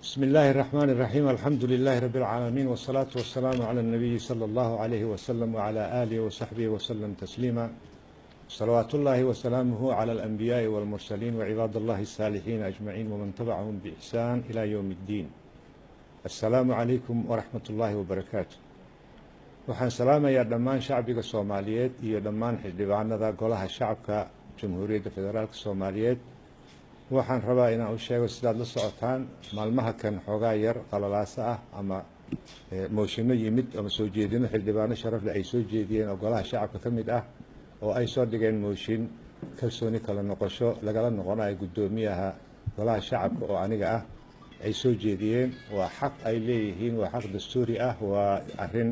بسم الله الرحمن الرحيم، الحمد لله رب العالمين، والصلاة والسلام على النبي صلى الله عليه وسلم وعلى آله وصحبه وسلم تسليما. صلوات الله وسلامه على الأنبياء والمرسلين وعباد الله الصالحين أجمعين ومن تبعهم بإحسان إلى يوم الدين. السلام عليكم ورحمة الله وبركاته. Waxaan salaamayaa dhammaan shacbiga Soomaaliyeed iyo dhammaan xildhibaanada Golaha Shacabka Jamhuuriyadda Federaalka Soomaaliyeed. Waxaan rabaa inaan u sheego, sidaad la socotaan, maalmaha kan xoogaa yar qalalaaso ah ama mooshinno yimid ama soo jeedino xildhibaano sharafle ay soo jeediyeen oo Golaha Shacabka ka mid ah, oo ay soo dhigeen mooshin kalsooni kala noqosho lagala noqonayo guddoomiyaha Golaha Shacabka oo aniga ah ay soo jeediyeen. Waa xaq ay leeyihiin, waa xaq dastuuri ah, waa arrin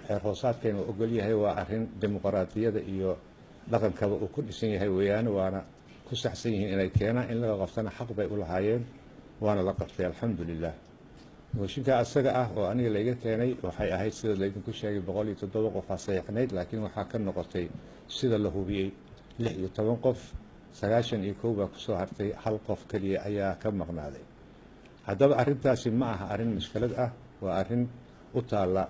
xeer hoosaadkeena uu ogol yahay, waa arrin dimuqraadiyada iyo dhaqankaba uu ku dhisan yahay weeyaan. Waana ku saxsan yihiin inay keenaan, in laga qabtana xaq bay u lahaayeen, waana la qabtay, alxamdulilah. Mooshinka asaga ah oo aniga layga keenay waxay ahayd, sida laydinku sheegay, 107 qofaa saxiixnayd, laakiin waxaa ka noqotay, sida la hubiyey, 16 qof. 91 baa kusoo hartay, hal qof keliya ayaa ka maqnaaday. Haddaba arrintaasi ma aha arrin mushkilad ah, waa arrin u taalla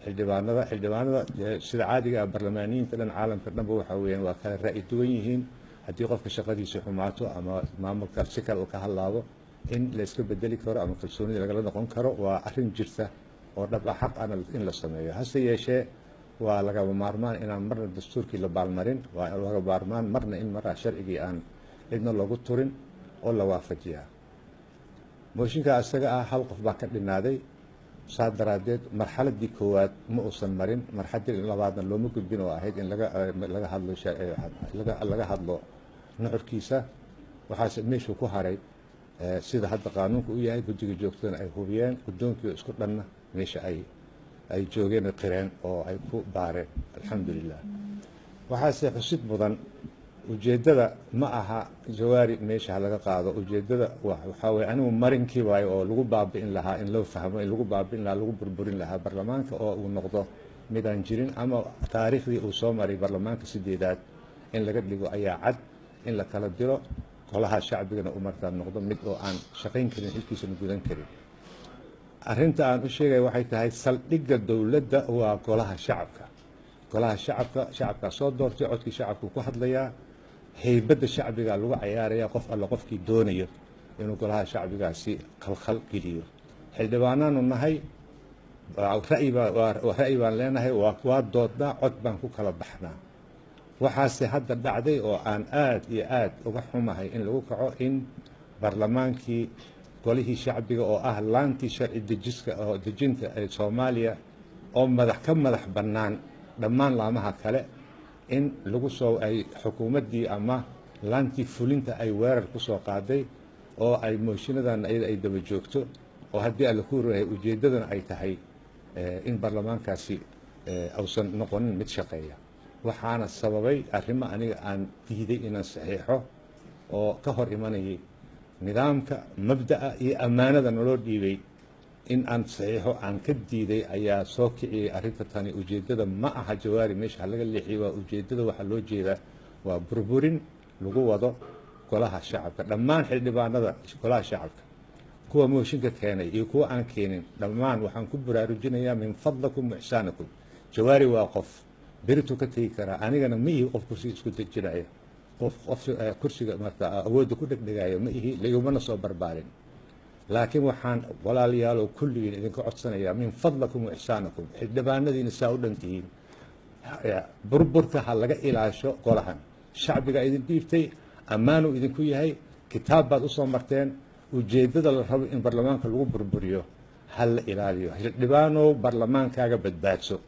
xildhibaanada. Xildhibaanada sida caadiga ah barlamaaniyiinta dhan caalamka dhanba waxaa weeyaan waa kala ra'yi duwan yihiin. Haddii qofka shaqadiisa xumaato ama maamulka si kale uu ka hadlaabo, in la iska bedeli karo ama kalsoonida lagala noqon karo waa arrin jirta oo dhab ah, xaq ana in la sameeyo. Hase yeeshee waa lagama maarmaan inaan marna dastuurkii la baalmarin, waa laga maarmaan marna in maraa sharcigii aan cidna loogu turin oo la waafajiyaa. Mooshinka isaga ah hal qof baa ka dhinaaday, saa daraaddeed marxaladii koowaad ma uusan marin, marxaladii labaadna looma gudbin oo ahayd in laga hadlo, laga hadlo nuxurkiisa. Waxaase meeshuu ku haray sida hadda qaanuunka u yahay, guddiga joogtadana ay hubiyeen, guddoonkii isku dhanna meesha ay joogeen, qireen oo ay ku baareen, alxamdulilah. Waxaase xusid mudan, ujeeddada ma aha Jawaari meesha ha laga qaado. Ujeeddada waxaa weye anigu marinkii waayo oo lagu baabi'in lahaa, in loo fahmo in lagu baabi'in lahaa, lagu burburin lahaa baarlamaanka oo uu noqdo midaan jirin, ama taariikhdii uu soo maray baarlamaanka sideedaad in laga dhigo ayaa cad, in la kala diro golaha shacbigana uu markaa noqdo mid oo aan shaqayn karin, xilkiisana gudan karin. Arrinta aan u sheegaya waxay tahay, saldhigga dowladda waa Golaha Shacabka. Golaha Shacabka shacabkaa soo doortay, codkii shacabku ku hadlayaa, heybadda shacbigaa lagu cayaaraya. Qof alla qofkii doonayo inuu golaha shacbigaasi khalkhal geliyo, xildhibaanaanu nahay, ra'yi baa ra'yi baan leenahay, waa doodnaa, cod baan ku kala baxnaa. Waxaase hadda dhacday oo aan aad iyo aad uga xumahay in lagu kaco in baarlamaankii, golihii shacbiga oo ah laantii sharci dejiska oo dejinta ee Soomaaliya oo madax ka madax bannaan dhammaan laamaha kale, in lagu soo ay xukuumaddii ama laantii fulinta ay weerar ku soo qaaday oo ay mooshiinadan iyada ay daba joogto, oo haddii alla ku rahay ujeeddadana ay tahay in baarlamaankaasi uusan noqonin mid shaqeeya. Waxaana sababay arrimo aniga aan diiday inaan saxiixo oo ka hor imanayay nidaamka, mabda'a iyo ammaanada naloo dhiibay. In aan saxiixo aan ka diiday ayaa soo kiciyey arrinta tani. Ujeeddada ma aha Jawaari meesha ha laga leexiyo, waa ujeeddada waxaa loo jeedaa waa burburin lagu wado Golaha Shacabka. Dhammaan xildhibaanada Golaha Shacabka, kuwa mooshinka keenay iyo kuwa aan keenin, dhammaan waxaan ku baraarujinayaa, min fadlakum wa ixsaanakum, Jawaari waa qof berituu ka tegi karaa. Anigana ma ihi qof kursiga isku dejinaya, qof kursiga marka awoodda ku dhegdhegaayo ma ihi, laigumana soo barbaarin. Laakiin waxaan walaalayaalow kulligiin idinka codsanayaa, min fadlakum wa ixsaanakum, xildhibaanadiina saa u dhan tihiin, burburka ha laga ilaasho golahan. Shacbiga idin dhiibtay, ammaanuu idinku yahay, kitaab baad usoo marteen. Ujeeddada la rabo in baarlamaanka lagu burburiyo ha la ilaaliyo. Xildhibaanow, baarlamaankaaga badbaadso.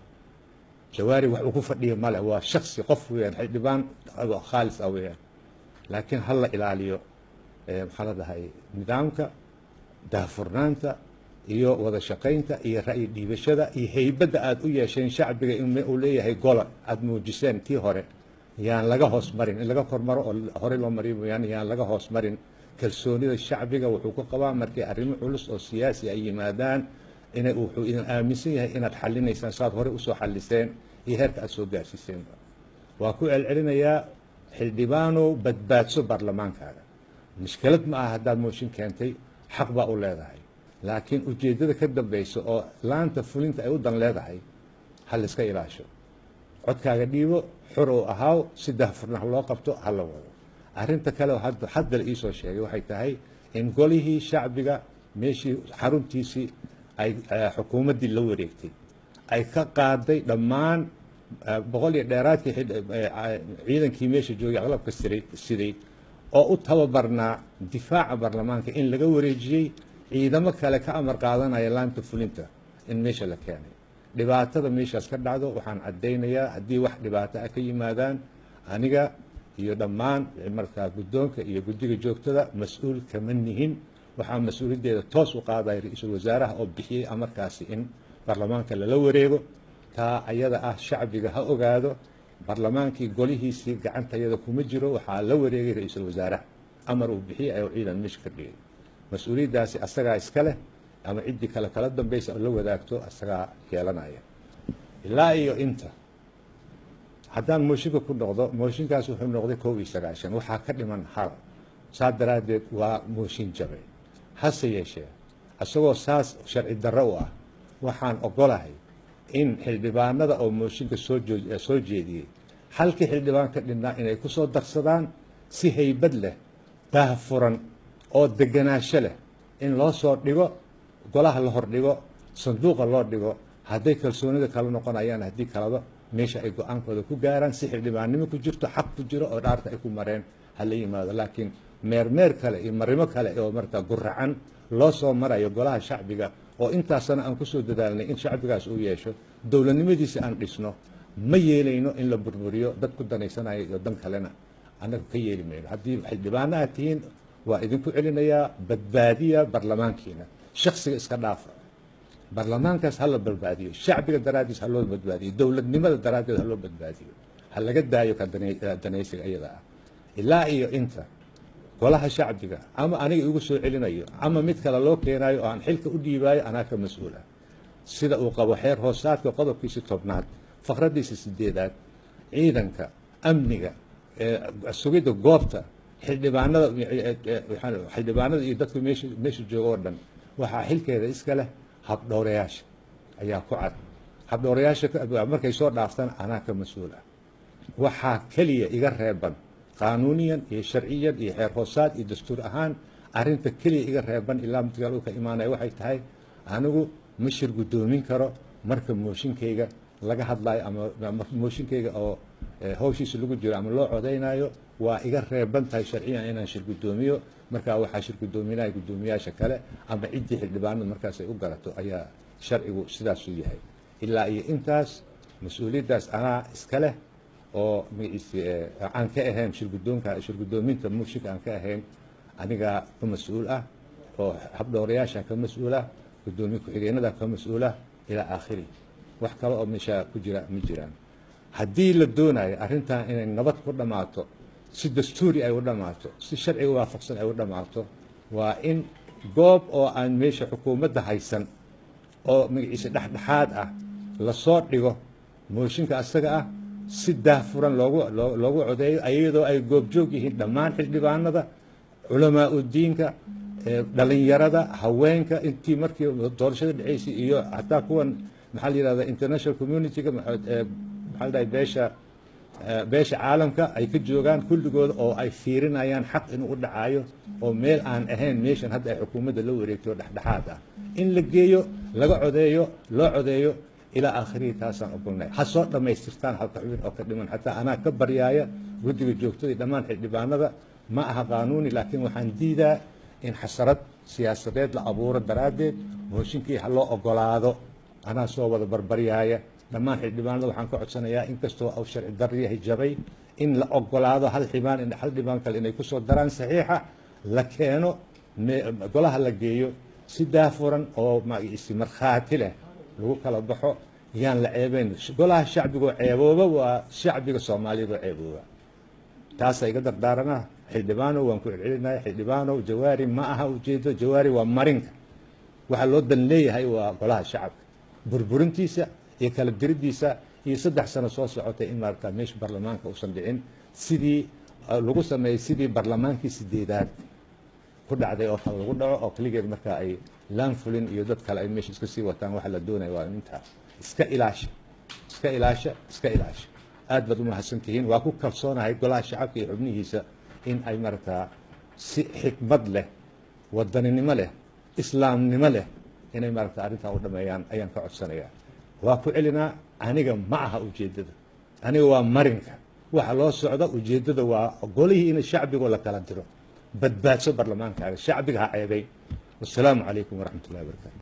Jawaari wax uu ku fadhiyo male, waa shaksi, qof weeyaan, xildhibaan khaalis ah weeyaan, laakiin ha la ilaaliyo, maxaa la dhahay, nidaamka daahfurnaanta iyo wada shaqaynta iyo ra'yi dhiibashada iyo heybadda aad u yeesheen shacbiga in uu leeyahay gola aad muujiseen tii hore yaan laga hoos marin. In laga kormaro oo horey loo mariyo mooyaane yaan laga hoos marin. Kalsoonida shacbiga wuxuu ku qabaa markay arrimo culus oo siyaasi ay yimaadaan inay wuxuu idin aaminsan yahay inaad xalinaysaan saad horey usoo xaliseen iyo heerka aad soo gaarsiiseen. Waa ku celcelinayaa, xildhibaanow, badbaadso baarlamaankaaga. Mushkilad ma aha haddaad mooshin keentay, xaq baa u leedahay. Laakiin ujeeddada ka dambaysa oo laanta fulinta ay u dan leedahay ha layska ilaasho. Codkaaga dhiibo, xur oo ahaaw, si daahfurna ha loo qabto, ha la wado. Arrinta kale oo hadda la iisoo sheegay waxay tahay in golihii shacbiga meeshii xaruntiisii ay xukuumaddii la wareegtay, ay ka qaaday dhammaan 100 iyo dheeraadkii ciidankii meesha joogay, qalabka siday oo u tababarnaa difaaca baarlamaanka, in laga wareejiyey ciidamo kale ka amar qaadanaya laanta fulinta in meesha la keenay. Dhibaatada meeshaas ka dhacdo waxaan caddaynayaa, haddii wax dhibaato ah ka yimaadaan, aniga iyo dhammaan markaa guddoonka iyo guddiga joogtada mas-uul kama nihin. Waxaa mas-uuliyaddeeda toos u qaadaya ra-iisul wasaaraha oo bixiyey amarkaasi in baarlamaanka lala wareego. Taa ayada ah shacbiga ha ogaado, baarlamaankii golihiisii gacantayada kuma jiro. Waxaa la wareegay ra-iisul wasaaraha, amar uu bixiyey ayuu ciidan meesha ka dhigay. Mas-uuliyaddaasi asagaa iska leh, ama ciddii kale kala dambaysa oo la wadaagto asagaa yeelanaya. Ilaa iyo inta haddaan mooshinka ku noqdo, mooshinkaas wuxuu noqday 91, waxaa ka dhiman hal. Saa daraaddeed waa mooshin jabay. Hase yeeshee, isagoo saas sharci darro u ah, waxaan ogolahay in xildhibaanada oo mooshinka soo jeediyey halkii xildhibaan ka dhinaa inay ku soo darsadaan si haybad leh, daahfuran oo deganaansho leh, in loo soo dhigo golaha, la hordhigo, sanduuqa loo dhigo. Hadday kalsoonida kala noqonayaan, haddii kalaba, meesha ay go-aankooda ku gaaraan si xildhibaannimo ku jirto, xaq ku jiro oo dhaarta ay ku mareen ha la yimaado. Laakiin meermeer kale iyo marimo kale oo markaa guracan loo soo marayo golaha shacbiga, oo intaasana aan kusoo dadaalnay in shacbigaas uu yeesho dowladnimadiisa aan dhisno, ma yeelayno in la burburiyo. Dad ku danaysanaya iyo dan kalena annaga ka yeeli mayno. Haddii xildhibaano aad tihiin, waa idinku celinayaa, badbaadiya baarlamaankiina. Shaksiga iska dhaafa, baarlamaankaas ha la badbaadiyo. Shacbiga daraaddiis ha loo badbaadiyo, dowladnimada daraaddeed ha loo badbaadiyo, ha laga daayo ka danaysiga iyada ah. Ilaa iyo inta golaha shacbiga ama aniga igu soo celinayo ama mid kale loo keenayo oo aan xilka u dhiibaayo, anaa ka mas-uul ah, sida uu qabo xeer hoosaadka qodobkiisa 10aad faqradiisa 8aad. Ciidanka amniga sugidda goobta xildhibaanada iyo dadka meesha jooga oo dhan waxaa xilkeeda iska leh habdhowrayaasha ayaa ku cad. Habdhowrayaasha markay soo dhaaftaan, anaa ka mas-uul ah. Waxaa keliya iga reeban qaanuuniyan iyo sharciyan iyo xeer hoosaad iyo dastuur ahaan, arrinta keliya iga reeban ilaa midkaal uu ka imaanaya waxay tahay, anigu ma shir guddoomin karo marka mooshinkayga laga hadlayo ama mooshinkayga oo hawshiisa lagu jiro ama loo codaynayo. Waa iga reeban tahay sharciyan inaan shir guddoomiyo. Markaa waxaa shir guddoominaya guddoomiyaasha kale ama ciddii xildhibaanadu markaas ay u garato ayaa. Sharcigu sidaasuu yahay. Ilaa iyo intaas mas-uuliyaddaas anaa iska leh, oo magaciisi aan ka ahayn shirguddoonka, shirguddoominta mooshinka aan ka ahayn, anigaa ka mas-uul ah, oo habdhowrayaasha ka mas-uul ah, guddoomiye ku-xigeenada ka mas-uul ah, ilaa aakhiri. Wax kale oo meesha ku jira ma jiraan. Haddii la doonayo arrintan inay nabad ku dhammaato, si dastuuri ay u dhammaato, si sharciga waafaqsan ay u dhammaato, waa in goob oo aan meesha xukuumadda haysan oo magaciisa dhexdhexaad ah lasoo dhigo mooshinka asaga ah, si daahfuran loogu codeeyo, iyadoo ay goobjoog yihiin dhammaan xildhibaanada, culamaa udiinka, dhalinyarada, haweenka, intii markii doorashada dhaceysay, iyo xataa kuwan maxaa la yihahda international community-ga, maxaa la dhahay, beesha caalamka ay ka joogaan kulligooda, oo ay fiirinayaan xaq inuu u dhacayo, oo meel aan ahayn meeshan hadda ay xukuumadda la wareegto, dhexdhexaad ah in la geeyo, laga codeeyo, loo codeeyo, ilaa aakhirihii. Taasaan ogolnahay. Ha soo dhammaystirtaan halka xubin oo ka dhiman. Xataa anaa ka baryaaya guddiga joogtada iyo dhammaan xildhibaanada. Ma aha qaanuuni, laakiin waxaan diidaa in xasarad siyaasadeed la abuuro daraaddeed. Mooshinkii ha loo ogolaado, anaa soo wada barbaryaaya. Dhammaan xildhibaanada waxaan ka codsanayaa, inkastoo uu sharci darri yahay jabay, in la ogolaado hal xibaan, hal dhibaan kale inay kusoo daraan saxiixa, la keeno golaha, la geeyo, si daafuran oo magaciisi markhaati leh lagu kala baxo. Yaan la ceebeyn golaha shacbigoo ceebooba, waa shacbiga Soomaaliyeed oo ceebooba. Taasaa iga dardaarana. Xildhibaano, waan ku celcelinaya, xildhibaano, Jawaari ma aha ujeedo. Jawaari waa marinka. Waxaa loo dan leeyahay waa golaha shacabka burburintiisa iyo kala diriddiisa iyo 3 sano soo socotay in maarata meesha baarlamaanka uusan dhicin, sidii lagu sameeyey sidii baarlamaankii 8aad. Ku dhacday oo kale lagu dhaco oo keligeed markaa ay laan fulin iyo dad kale ay meesha iska sii wataan. Waxa la doonaya waa intaas. Iska ilaasha, iska ilaasha, iska ilaasha. Aad baad u mahadsan tihiin. Waa ku kalsoonahay Golaha Shacabka iyo xubnihiisa in ay markaa si xikmad leh, wadaninimo leh, islaamnimo leh inay maaragta arrintaa u dhameeyaan ayaan ka codsanayaa. Waa ku celinaa, aniga ma aha ujeeddada, aniga waa marinka waxa loo socda. Ujeeddada waa golihii in shacbigoo la kala diro. Badbaadso barlamaankaaga, shacbiga ha ceebay. Wasalaamu calaykum waraxmat ullahi wabarakatu.